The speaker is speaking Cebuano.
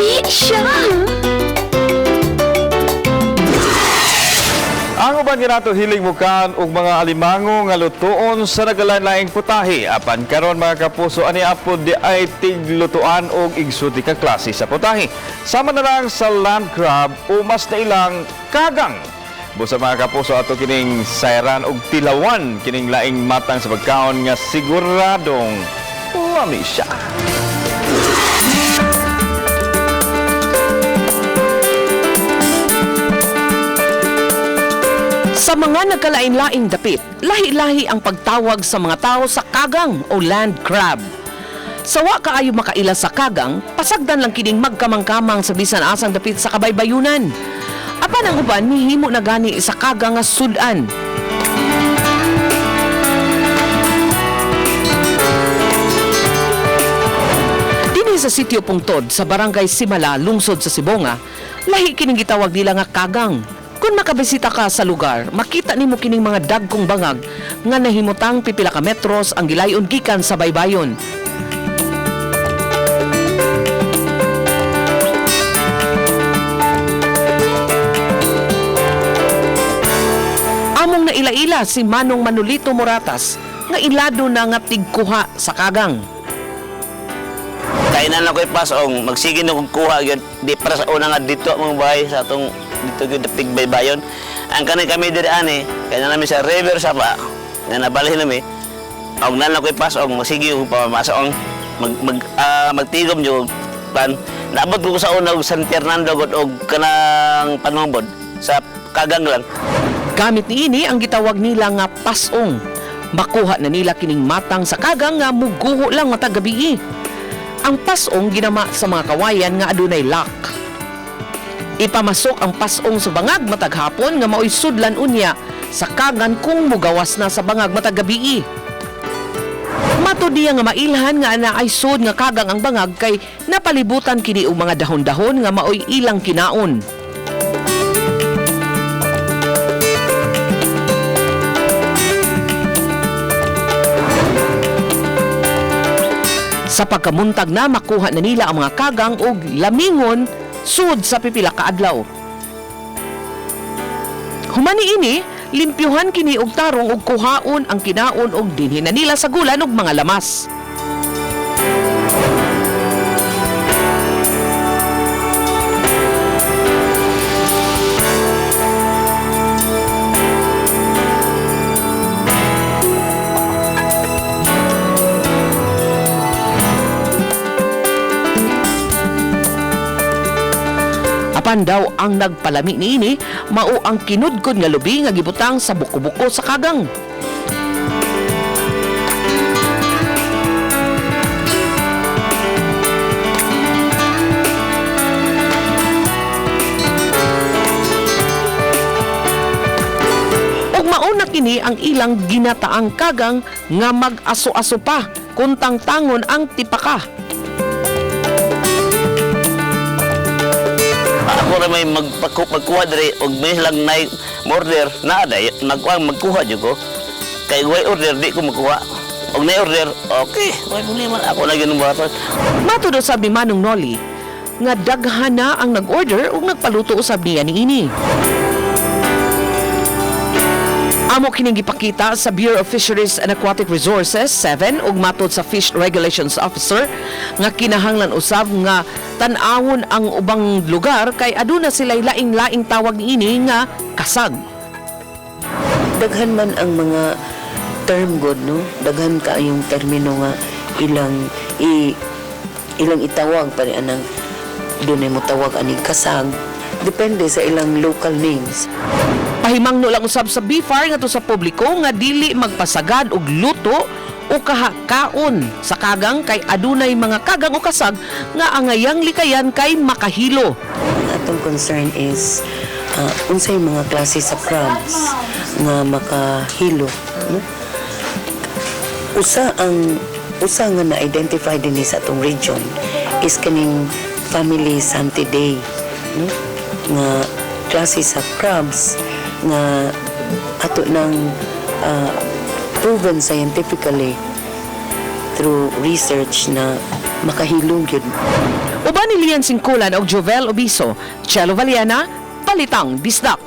Lami siya. Ang uban kanato hilig mukaan og mga alimango nga lutuon sa nagalain-laing putahe. Apan karon, mga kapuso, ani apod di ay tiglutuan og igsutika klase sa putahe. Sama na lang sa land crab o mas na ilang kagang. Busa, mga kapuso, ato kining sayran og tilawan kining laing matang sa pagkaon nga siguradong lami siya. Sa mga nagkalain-laing dapit, lahi-lahi ang pagtawag sa mga tao sa kagang o land crab. Sa wa kaayo makaila sa kagang, pasagdan lang kining magkamang-kamang sa bisan asang dapit sa kabaybayunan. Apan ang uban nihimo na gani sa kagang nga sudan. Dinhi sa sitio Pungtod sa barangay Simala, lungsod sa Sibonga, lahi kining gitawag nila nga kagang. Kung makabisita ka sa lugar, makita nimo kining mga dagkong bangag nga nahimutang pipila ka metros ang gilayon gikan sa baybayon. Among naila-ila si Manong Manolito Moratas nga ilado na nga tigkuha sa kagang. Kainan na ko'y pasong, magsige na kong kuha gyud di para sa una nga dito ang mga bahay sa atong dito gyud dapig baybayon. Ang kanay kami diri ani, kay na namin sa river sapa, nga nabalhin nami. Og nan na ko'y pasong, magsige ko pamasaong mag mag magtigom jud pan. Naabot ko sa una og San Fernando gud og kanang Panobod sa kagang lang. Gamit niini ang gitawag nila nga pasong. Makuha na nila kining matang sa kagang nga muguho lang matag gabii. Ang pasong ginama sa mga kawayan nga adunay lock. Ipamasok ang pasong sa bangag matag hapon nga maoy sudlan unya sa kagan kung mugawas na sa bangag matag gabii. Matud niya nga mailhan nga naay sud nga kagang ang bangag kay napalibutan kini og mga dahon-dahon nga maoy ilang kinaon. Sa pagkamuntag na makuha na nila ang mga kagang og lamingon sud sa pipila ka adlaw. Humani ini, limpyuhan kini og tarong og kuhaon ang kinaon og dinhi na nila sa gulan og mga lamas. Apan daw ang nagpalami niini mao ang kinudkod nga lubi nga gibutang sa buko-buko sa kagang. Ug mao na kini ang ilang ginataang kagang nga mag-aso-aso pa kuntang tangon ang tipaka. Ako ra may magkuha diri og may lang nay order na day magkuha magkuha jud ko. Kay way order di ko magkuha. Og nay order, okay, way problema ako na gyud buhaton. Matod usab ni Manong Noli nga daghan na ang nag-order ug nagpaluto usab niya niini. Amo kining gipakita sa Bureau of Fisheries and Aquatic Resources 7 ug matod sa Fish Regulations Officer nga kinahanglan usab nga tan-awon ang ubang lugar kay aduna sila'y laing-laing tawag niini nga kasag. Daghan man ang mga term god, no, daghan kaayong termino nga ilang i ilang itawag pa anang dunay mo tawag aning kasag, depende sa ilang local names. Pahimangno lang usab sa BFAR ngadto sa publiko nga dili magpasagad og luto o kahakaon sa kagang kay adunay mga kagang o kasag nga angayang likayan kay makahilo. Ang atong concern is unsay mga klase sa crabs nga makahilo, no? Usa ang usa nga na-identify dinhi sa atong region is kaning family Santidae, no, nga klase sa crabs nga ato nang proven scientifically through research na makahilom gyud. Uban ni Lian Singkulan og Jovel Obiso, Chelo Valiana, Balitang Bisdak.